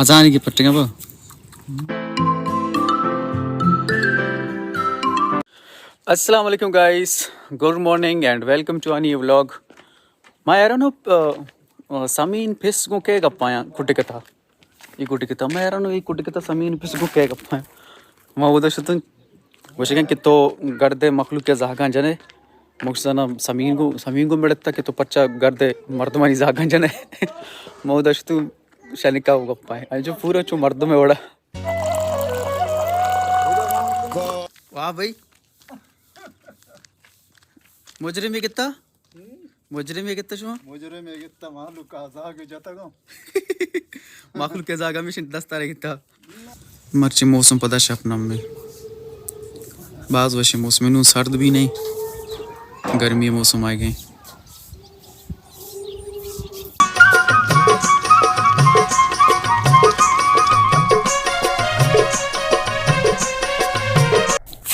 ازانی کہ پٹگاں با۔ السلام علیکم guys, good morning and welcome to a new vlog. ما یارانو، آ، آ، سمین پس گوں کئے گپایاں کٹکتا۔ اے کٹکتا۔ ما یارانو اے کٹکتا سمین پس گوں کئے گپایاں۔ ما اودا شتن گوشگاں کہ تو گردے مخلوق ءِ زہگاں جنے۔ مکسنا سمین گوں، سمین گوں مڑتا کہ تو پچا گردے مردمانی زہگاں جنے۔ ما اودا شتن شنکا گپایاں۔ انچو پورا چو مردم ءِ وڑا۔ واہ بھائی۔ مجرم ءَ گتا؟ مجرم ءَ گتا شما؟ مجرم ءَ گتا، مخلوق ءِ زاگ جتگاں۔ مخلوق ءِ زاگ ہمیش دست ءَ گتا۔ مرچی موسم پدا شپ نمے۔ باز وشیں موسم، نوں سرد بھی نہیں، گرمی موسم آئے گئے۔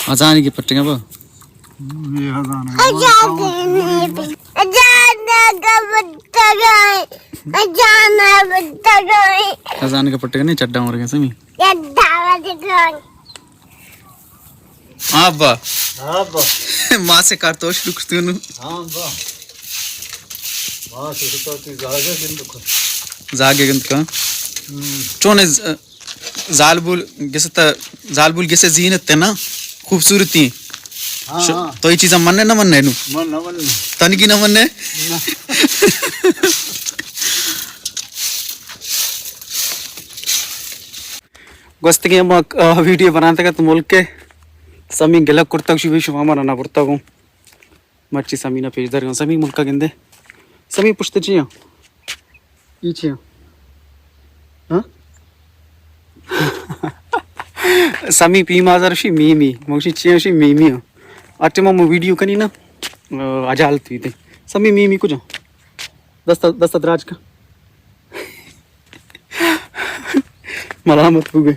ازانی کہ پٹگاں با۔ اے ازان ءَ۔ ازان ءَ پٹگاں۔ ازان ءَ پٹگاں، نہیں چڈا ورگا سمی۔ چڈا ورگا۔ ہاں با۔ ہاں با۔ ما سے کار تو شروع کرتے ہوں۔ ہاں با۔ ما سے تو تی زاگے گند کو۔ زاگے گند کا۔ ہم۔ چون ز-، زالبول گسے تا، زالبول گسے زینت تے نا، خوبصورتی۔ ہاں، ش-، ہاں۔ تو یہ چیزاں مننے نہ مننے نو؟ من نہ مننے۔ تنگی نہ مننے؟ نہ۔ گوستگیں ما، آ، ویڈیو بناتے کا تو ملک کے سمی گلک کرتا شو، شما مارا نہ برتا گوں۔ مرچی سمین ءَ پیش دارگاں۔ سمی ملک ءَ گندے۔ سمی پشت چی ہاں؟ ای چی ہاں؟ ہاں؟ سمی پیم آزار شی میمی۔ موشی چی ہاں شی میمی ہاں۔ اٹے ما ویڈیو کنی نا، آ، اجالت بیتے۔ سمی میمی کجا؟ دست، دست دراج کا۔ ملامت بوگے۔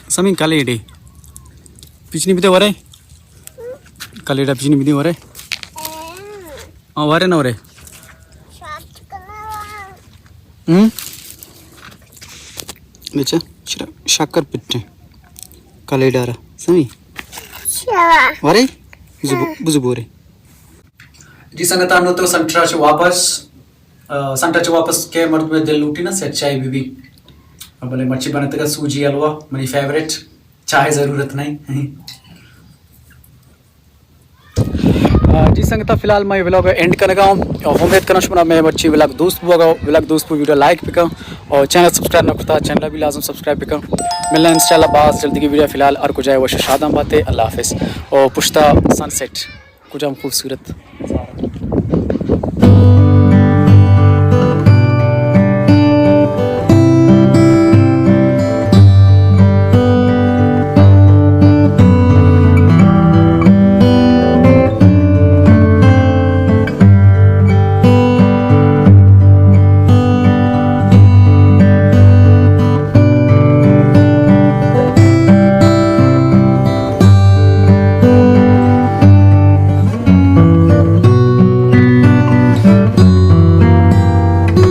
سمین کلیڈے۔ پچنی بیتے ورے؟ کلیڈا پچنی بیتے ورے؟ ہاں، ورے نہ ورے؟ ہم؟ بچا، شرا-، شکر پٹے۔ کلیڈا را۔ سمی؟ ورے؟ بزو بو-، بزو بورے۔ جی سنگتاں، نوں تو سنٹرا چہ واپس، آ، سنٹرا چہ واپس کہ مردمے دل لوٹی نا سیٹ چائے بی بی۔ بلے مرچی بنتگا سوجی حلوہ، منی فیوریٹ، چائے ضرورت نہیں۔ آ، جی سنگتاں، فی الحال میں ولاگ اینڈ کنگا ہوں۔ آ، امید کناں شما میں مرچی ولاگ دوست بوگا، ولاگ دوست بو ویڈیو لائک بکن اور چینل سبسکرائب نہ کرتا، چینل بھی لازم سبسکرائب بکن۔ ملنا انشاءاللہ باز جلدی کی ویڈیو، فی الحال ہر کجا وش شاداں باتے، اللہ حافظ۔ اور پشتا سن سیٹ۔ کجام خوبصورت نظارہ۔